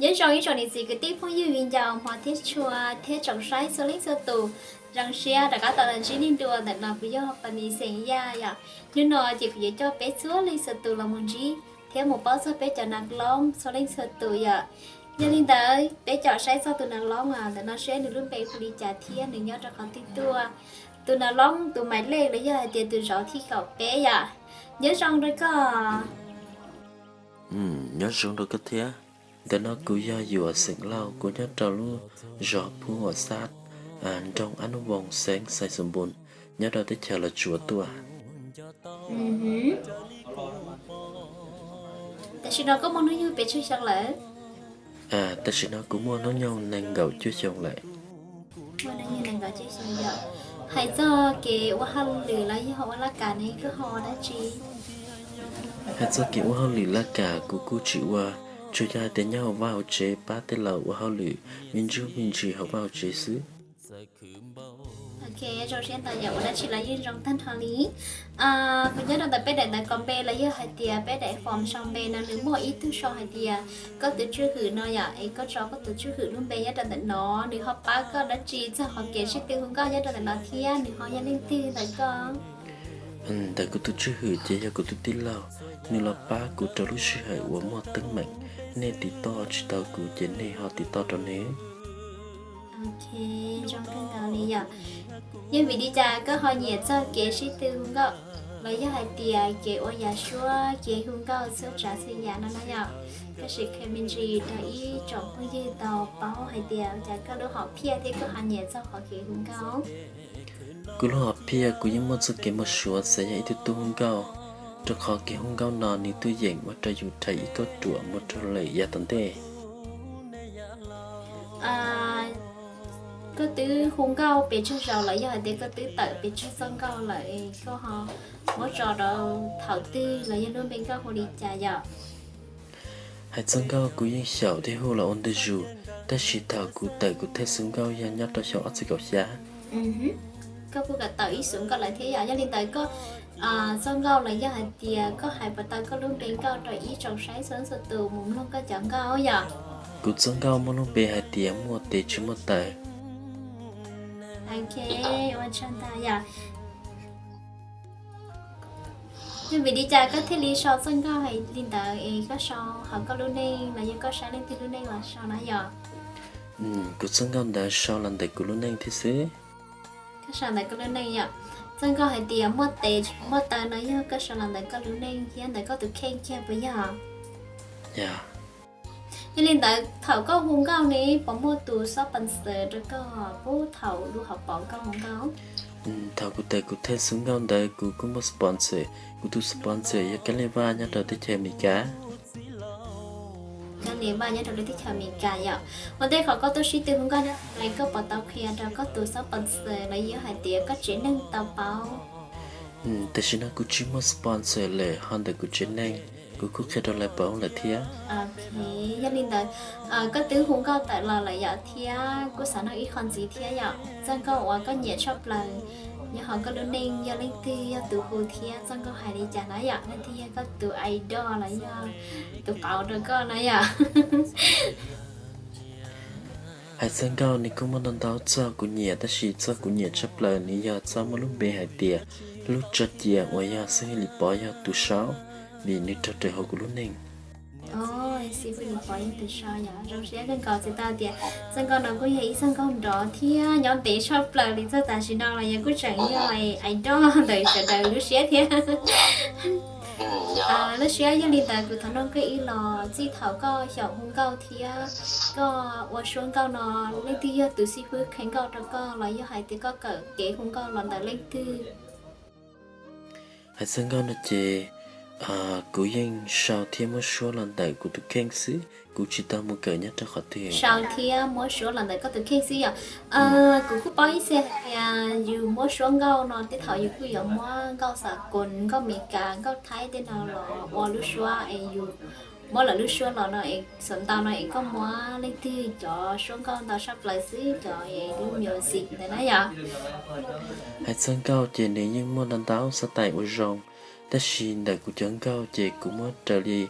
Nyob zoo ib tsoom niam txiv kwv tij phooj ywg viv ncaus hmov thiab tshua thiab tsoom saib txhua leej txhua tus. Zoo siab rov qab tau los ntsib nej dua ntawm no, kuv yog Pam Nis xeem Yaj yom. Hnub no ces kuv yuav coj peb txhua leej txhua tus los mus ntsib thiab mus paub txog peb cov nas loob txhua leej txhua tus yom. Yog li ntawd peb caum saib txog tus nas loob ntawm no seb nws lub npe hu li cas thiab nws nyob rau qhov twg tuaj. Tus nas loob tus mais lej los yog hais tias tus zauv thib kaum peb yom. Nyob zoo rau koj. Nyob zoo rau koj thiab. Ntawm no kuv yog Yuam xeem Lauj, kuv nyob rau lub zos Phub Huam Xab, nroog Ab Nub Voos, xeev Xais Xoom Npoos, nyob rau teb chaws Los Tsuas tuaj. Tam sim no koj muaj hnub nyoog pes tsawg xyoo lawm? Tam sim no kuv muaj hnub nyoog nees nkaum cuaj xyoo lawm. Muaj hnub nyoog nees nkaum cuaj xyoo yom. Hais txog kev ua hauj lwm los yog ua laj kam ne koj ho ua dab tsi? Hais txog kev ua hauj lwm laj kam kuv kuj tsis ua, tsuas yog hais tias nyob hauv vaj hauv tsev pab tej laus ua hauj lwm me ntsuj me ntsis hauv vaj hauv tsev xwb. Ok, zoo siab ntau yom, ua dab tsi los yeej zoo tag nrho li. Kuv nyob rau ntawm peb daim ntawv kos npe los yog hais tias peb daim form sau npe no nws muaj ib tug sau hais tias koj tus tswj hwm no yom, es koj tso koj tus tswj hwm lub npe nyob rau ntawm no, nws ho pab koj dab tsi txog qhov kev sib tw hu nkauj nyob rau ntawm no thiab nws ho yog leej twg ntawm koj? Ntawm kuv tus tswj hwm ces yog kuv tus tij laug, nws los pab kuv rau lub sij hawm uas muaj teeb meem, nej tiv toj tsis tau kuv ces nej ho tiv toj rau nws. Ok, zoo kawg nkaus li yom. Yog vim li cas koj ho nyiam txog kev sib tw hu nkauj los yog hais tias kev ua yam suab kev hu nkauj txhua tsav txhua yam no na yom? Koj sim qhia me ntsis rau ib tsoom phooj ywg tau paub hais tias cas koj lub hom phiaj thiab koj ho nyiam txog qhov kev hu nkauj. Kuv lub hom phiaj kuv yeej muaj txoj kev mus suav xav yog ib tug tub hu nkauj, rau qhov kev hu nkauj no nws tuaj yeem ua rau yus rhais ib kauj ruam mus rau lwm yav tom ntej. Koj twb hu nkauj pes tsawg zaus lawm, yog hais tias koj twb tawm pes tsawg txoj nkauj lawm, koj ho muab tso rau thaum twg los yog lub npe nkauj hu li cas yom? Hais txoj nkauj kuv yeej xyaum thiab hu los ua ntu zus, tab sis thaum kuv tawm kuv thawj xwb nkauj yog nyob rau xyoo ob txhiab kaum xya. Koj kuj kam tau ib xub nkauj lawm thiab yom. Yog li ntawd koj txoj nkauj los yog hais tias koj hais puas tau koj lub npe nkauj rau ib tsoom saib txhua txhua tus mus mloog koj cov nkauj yom? Kuv txoj nkauj muaj lub npe hais tias muaj tes tsis muaj taw. Ok, ua tsaug ntau yom. Yog vim li cas koj thiaj li sau txoj nkauj hais li ntawd es koj sau hauv koj lub neej los yog koj saib leej twg lub neej los sau na yom? Kuv txoj nkauj ntawd sau los ntawm kuv lub neej thiab xwb. Koj sau ntawm koj lub neej yom. Txoj nkauj hais tias muaj tes tsis muaj taw no yog koj sau los ntawm koj lub neej thiab ntawm koj tus kheej kiag puas yog? Yog li ntawd thaum koj hu nkauj ne puas muaj tus sponsor rau koj pub thaum lub hauv paus koj hu nkauj? Thaum kuv tawm kuv thawj xwb nkauj ntawd kuv kuj muaj sponsor, kuv tus sponsor yog Kab Lis Vaj nyob rau teb chaws Amelikas. Kab Lis Vaj nyob rau lub teb chaws Amelikas yom. Ua ntej qhov koj tuaj sib tw hu nkauj nyob rau koj puas tau qhia rau koj tus sponsor los yog hais tias koj tsev neeg tau paub? Tam sim no kuv tsis muaj sponsor lawm ho ntawm kuv tsev neeg kuv kuj qhia rau lawv paub lawm thiab. Yog li ntawd koj twb hu nkauj tawm los lawm yom thiab kuj xav nug ib qho ntxiv thiab yom, txoj nkauj uas koj nyiam tshaj plaws nyob hauv koj lub neej yog leej twg yog tus hu thiab txoj nkauj hais li cas na yom, leej twg yog koj tus idol los yog tus qauv rau koj na yom? Hais txoj nkauj nws kuj muaj ntau ntau txoj kuv nyiam tab sis txoj kuv nyiam tshaj plaws nws yog txoj muaj lub npe hais tias Lub Tso Cia uas yog Xib Fwb Lis Pov yog tus sau, vim nws raug raws hauv kuv lub neej. Xib Fwb Lis Pov yog tus sau yom, zoo siab kawg nkaus txhais tau tias txoj nkauj no kuj yog ib txoj nkauj nrov thiab nyob ntev tshaj plaws li txog tam sim no los yog kuj tseem yog idol ntawm sawv daws lub siab thiab. Lub siab yog li ntawd kuv thov nug koj ib los, txij thaum koj xyaum hu nkauj thiab koj ua suab nkauj no, leej twg yog tus xib fwb qhia nkauj rau koj los yog hais tias koj kawm kev hu nkauj los ntawm leej twg? Hais txog nkauj no ces kuv yeej sau thiab muab suab los ntawm kuv tus kheej xwb, kuv tsis tau mus kawm nyob rau qhov twg. Sau thiab muab suab los ntawm koj tus kheej xwb yom. Kuv kuj paub ib txhia hais tias yus muab suab nkauj no tej thaum yus kuj yuav muab nkauj xav koos, nkauj Meskas, nkauj Thaib tej no los ua lub suab es yus muab lawv lub suab los no es xam ntau no es koj muab leej twg cov suab nkauj ntau tshaj plaws xwb, cov lub music ntawd na yom. Hais txog nkauj ces nws yeej muaj ntau ntau xab tais ua zoo, tab sis ntawm kuv cov nkauj ces kuv muab raws li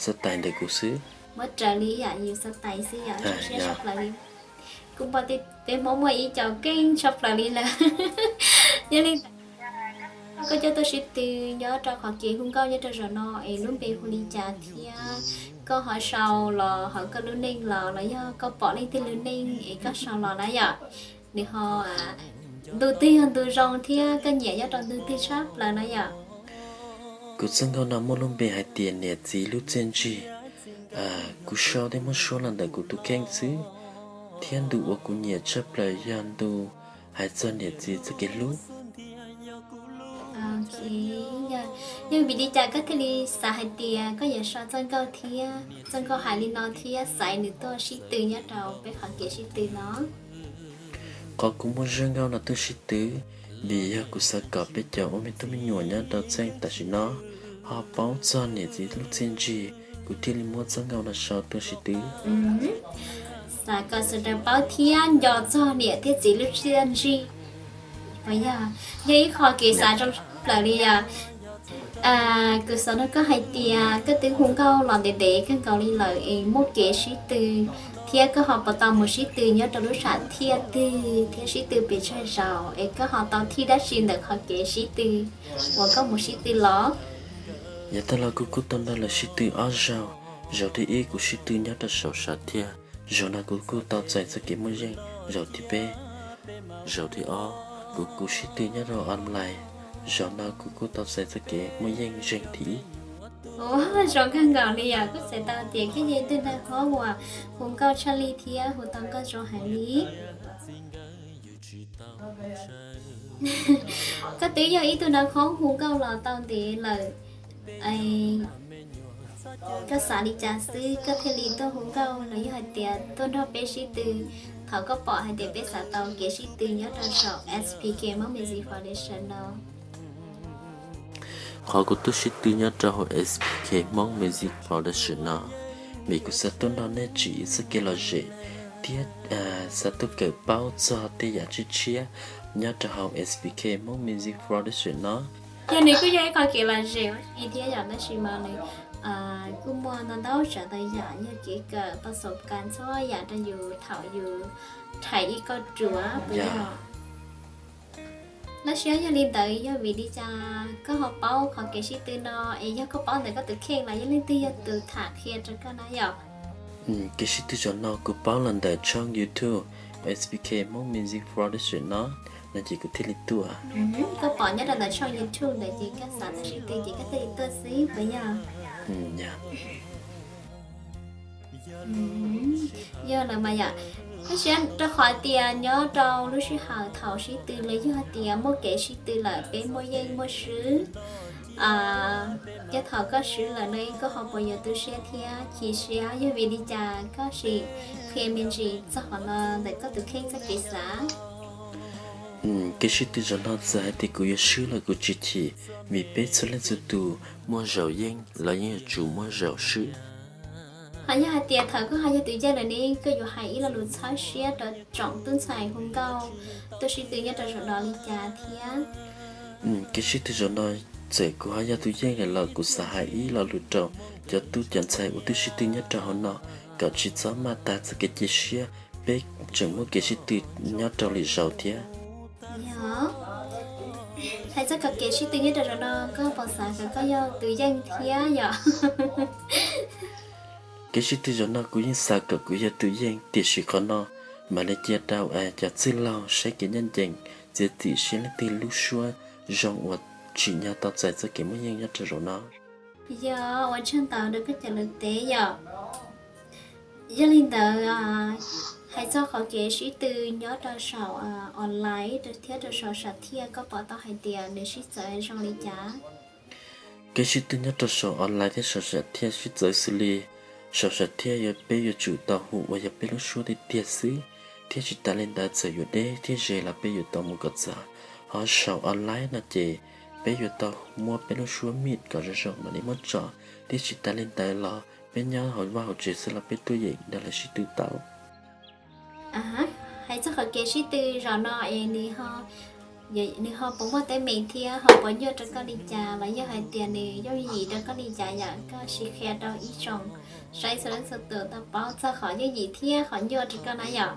xab tais ntawm kuv xwb. Muab raws li yam yus xav tais xwb yom, sib sab plaws li. Kuv pom tias peb Hmoob muaj ib co keej tshaj plaws li lawm. Yog li koj coj tuaj sib tw nyob rau qhov kev hu nkauj nyob rau zaum no es lub npe hu li cas thiab koj ho sau los hauv koj lub neej los los yog koj pom leej twg lub neej es koj sau los na yom. Nws ho ntu twg yog ntu zoo thiab koj nyiam nyob rau ntu twg tshaj plaws na yom. Kuv txoj nkauj no muaj lub npe hais tias niam txiv lub txiaj ntsig. Kuv sau thiab muab suab los ntawm kuv tus kheej xwb, thiab ntu uas kuv nyiam tshaj plaws yog ntu hais txog niam txiv txoj kev hlub. Yog vim li cas koj thiaj li xav hais tias koj yuav sau txoj nkauj thiab txoj nkauj hais li no thiab xaiv nws tuaj sib tw nyob rau peb qhov kev sib tw no? Qhov kuv muab zaj nkauj no tuaj sib tw, vim yog kuv xav kom peb cov ua me tub me nyuam nyob rau txheej tam sim no ho paub txog niam txiv lub txiaj ntsig, kuv thiaj li muab txoj nkauj no sau tuaj sib tw. Xav kom sawv daws paub thiab nco txog niam thiab txiv lub txiaj ntsig. Yog ib qho kev xav zoo plaws li yom. Kuv xav nrog koj hais tias koj twb hu nkauj los ntev ntev kawg nkaus li lawm es muaj kev sib tw, thiab koj ho puas tau mus sib tw nyob rau lub sam thiaj twg thiab sib tw pes tsawg zaus es koj ho tau thij dab tsi ntawm qhov kev sib tw uas koj mus sib tw los? Yav tag los kuv kuj tau nrog lawv sib tw ob zaug, zaum thib ib kuv sib tw nyob rau saum sam thiaj, zaum no kuv kuj tau txais txoj kev muaj yeej zaum thib peb. Zaum thib ob kuv kuv sib tw nyob rau online, zaum no kuv kuj tau txais txoj kev muaj yeej zeeg thib ib. Ua zoo kawg nkaus li yom, kuj txhais tau tias koj yog ib tug nraug hoob uas hu nkauj tshaj li thiab hu tau nkauj zoo heev li. Koj twb yog ib tug nraug hoob hu nkauj los tau ntev lawm, koj xav li cas xwb koj thiaj li tuaj hu nkauj los yog hais tias tuaj nrog peb sib tw thaum koj pom hais tias peb xav tau kev sib tw nyob rau saum S P K Hmong Music Foundation no? Qhov kuv tuaj sib tw nyob rau hauv S P K Hmong Music Foundation no, vim kuv xav tuaj nrog nej tsim ib txoj kev lom zem thiab xav tuaj kawm paub txog tej yam tshiab tshiab nyob rau hauv S P K Hmong Music Foundation no. Yog nws kuj yog ib qho kev lom zem ua si thiab yom, tab sis mas nws kuj muaj ntau ntau tsav ntau yam, yog kev kawm pas xov kas txhua yam rau yus thaum yus rhais ib kauj ruam puas yog? Lub siab yog li ntawd yog vim li cas koj ho paub qhov kev sib tw no, es yog koj paub ntawm koj tus kheej los yog leej twg yog tus tham qhia rau koj na yom? Kev sib tw zaum no kuv paub los ntawm tshooj YouTube S P K Hmong Music Production no, no ces kuv thiaj li tuaj. Koj pom nyob rau ntawm tshooj YouTube ntawd ces koj xav tuaj sib tw ces koj thiaj li tuaj xwb puas yog? Yog lawm mas yom, tab sis rau qhov tias nyob rau lub sij hawm thaum sib tw los yog hais tias muaj kev sib tw lawm peb muaj yeej muaj swb, yog thaum koj swb lawm no koj ho puas yuav tu siab thiab chim siab, yog vim li cas koj sim qhia me ntsis txog qhov no ntawm koj tus kheej txoj kev xav? Kev sib tw zaum no txawm hais tias kuv yuav swb los kuv tsis chim, vim peb txhua leej txhua tus muaj zaum yeej los yeej yuav tsum muaj zaum swb. Ho yog hais tias thaum koj ho yog tus yeej lawm ne, koj yuav hais ib lo lus txhawb siab rau tsoom tub ntxhais hu nkauj tuaj sib tw nyob rau zaum no li cas thiab? Kev sib tw zaum no txawm kuv ho yog tus yeej lawm los kuv xav hais ib lo lus rau cov tub cov ntxhais uas twb sib tw nyob rau hauv no kom tsis txhob maj tas txoj kev cia siab, peb tseem muaj kev sib tw nyob rau lwm zaus thiab. Yog, hais txog kev sib tw nyob rau zaum no koj puas xav kom koj yog tus yeej thiab yom? Kev sib tw zaum no kuv yeej xav kom kuv yog tus yeej, tiam sis qhov no mam li cia rau cov txwj laug saib kev ncaj ncees, txiav txim seb leej twg lub suab zoo uas tsim nyog tau txais txoj kev muaj yeej nyob rau zaum no. Yog, ua tsaug ntau rau koj cov lus teb yom. Yog li ntawd, hais txog qhov kev sib tw nyob rau saum online thiab rau saum sam thiaj koj pom tau hais tias nws sib txawv zoo li cas? Kev sib tw nyob rau saum online thiab saum sam thiaj sib txawv xws li saum sam thiaj yog peb yuav tsum tau hu uas yog peb lub suab tiag tiag xwb, thiab tsis tas li ntawd txawm yuav deb thiab ze los peb yuav tau mus kom txog. Ho saum online no ces peb yuav tau muab peb lub suab meet kom zoo zoo mam li muab tso, thiab tsis tas li ntawd los peb nyob hauv vaj hauv tsev xwb los peb tuaj yeem nrog lawv sib tw tau. Hais txog qhov kev sib tw zaum no es nws ho Nws ho puas muaj teeb meem thiab ho puas nyuaj rau koj li cas los yog hais tias nws yooj yim rau koj li cas yom, koj sim qhia rau ib tsoom saib txhua leej txhua tus tau paub txog qhov yooj yim thiab qhov nyuaj rau koj na yom.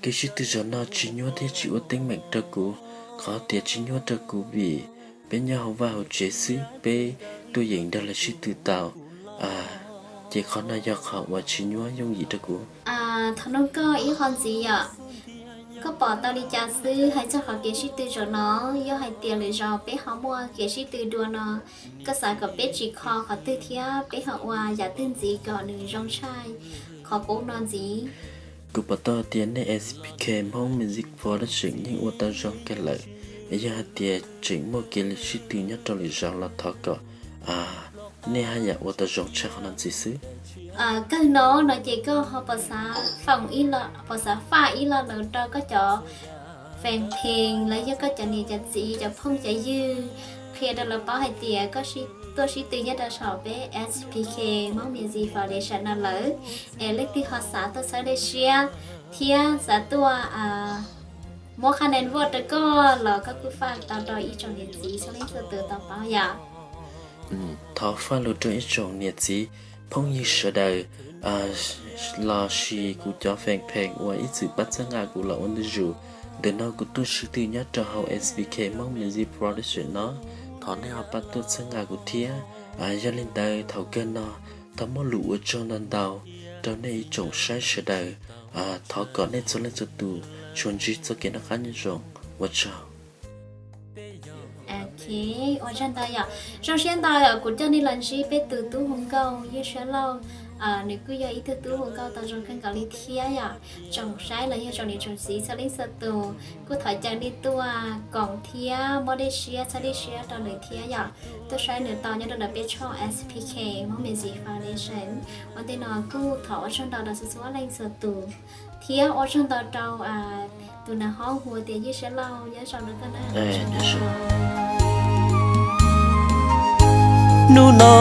Kev sib tw zaum no tsis nyuaj thiab tsis ua teeb meem rau kuv. Qhov tias tsis nyuaj rau kuv vim peb nyob hauv vaj hauv tsev xwb, peb tuaj yeem nrog lawv sib tw tau. Ces qhov no yog qhov uas tsis nyuaj yooj yim rau kuv. Thov nug koj ib qho ntxiv yom, koj pom tau li cas xwb hais txog qhov kev sib tw zaum no? Yog hais tias lwm zaus peb ho muaj kev sib tw dua no, koj xav kom peb tsim kho qhov twg thiab peb ho ua yam twg ntxiv kom nws zoo tshaj qhov qub no ntxiv? Kuv pom tau tias nej S P K Hmong Music Production yeej ua tau zoo kawg lawm. Yog hais tias tseem muaj kev sib tw nyob rau lwm zaus los thov kom nej haj yam ua tau zoo tshaj qhov no ntxiv xwb. Kawg no no ces koj ho puas xav faj ib lo lus rau koj cov fans page los yog koj cov niam cov txiv cov phooj cov ywg, qhia rau lawv paub hais tias koj tuaj sib tw nyob rau saum peb S P K Hmong Music Foundation no lawm, es leej twg ho xav tuaj txhawb dej siab thiab xav tuaj muab qhab nen vuaj rau koj los koj kuj faj tau rau ib tsoom niam txiv txhua leej txhua tus tau paub yom. Thov faj lus rau ib tsoom niam txiv phooj ywg sawv daws los sis kuv cov fans page uas ib txwm pab txhawb nqa kuv los ua ntu zus. Ntawm no kuv tuaj sib tw nyob rau hauv S P K Hmong Music Production no, thov nej ho pab tuaj txhawb nqa kuv thiab. Yog li ntawd thaum kawg no thov muaj lus ua tsaug ntau ntau rau nej ib tsoom saib sawv daws. Thov kom nej txhua leej txhua tus tsuas ntsib txoj kev noj qab nyob zoo. Ua tsaug. Ua tsaug ntau yom, zoo siab ntau yom, kuv coj nej los ntsib peb tus tub hu nkauj Yeej Siab Lauj. Nws kuj yog ib tug tub hu nkauj tau zoo kawg nkaus li thiab yom. Tsoom saib los yog tsoom niam tsoom txiv txhua leej txhua tus kuj thov caw nej tuaj koom thiab muab dej siab txhawb dej siab rau nws thiab yom. Tuaj saib nws tau nyob rau ntawm peb tshooj S P K Hmong Music Foundation. Ua ntej no kuj thov ua tsaug ntau rau txhua txhua leej txhua tus thiab ua tsaug ntau rau tus nas hob hu tias Yeej Siab Lauj, nyob zoo rau koj na. Hnub no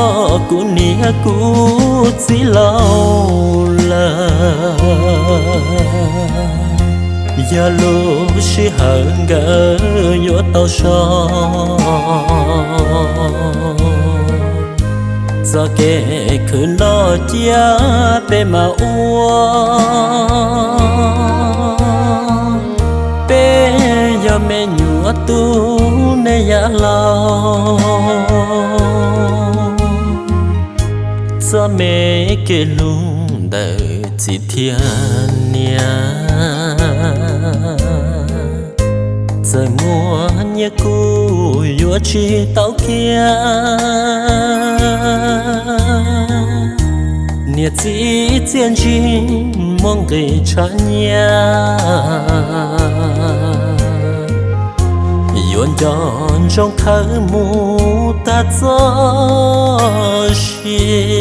kuv niam kuv txiv laus lawm, yog lub sij hawm nkawd yuav tau so. Txoj kev khwv noj cia peb mam ua, peb yog me nyuam tub nej yav laus. Txoj me kev hlub ntawm txiv thiab niam, txawm muaj nyiaj kuj yuav tsis tau kiag. Niam txiv txiaj ntsig muaj nqis tshav nyiaj, yuav nco ntsoov khawb mus tag txoj sia.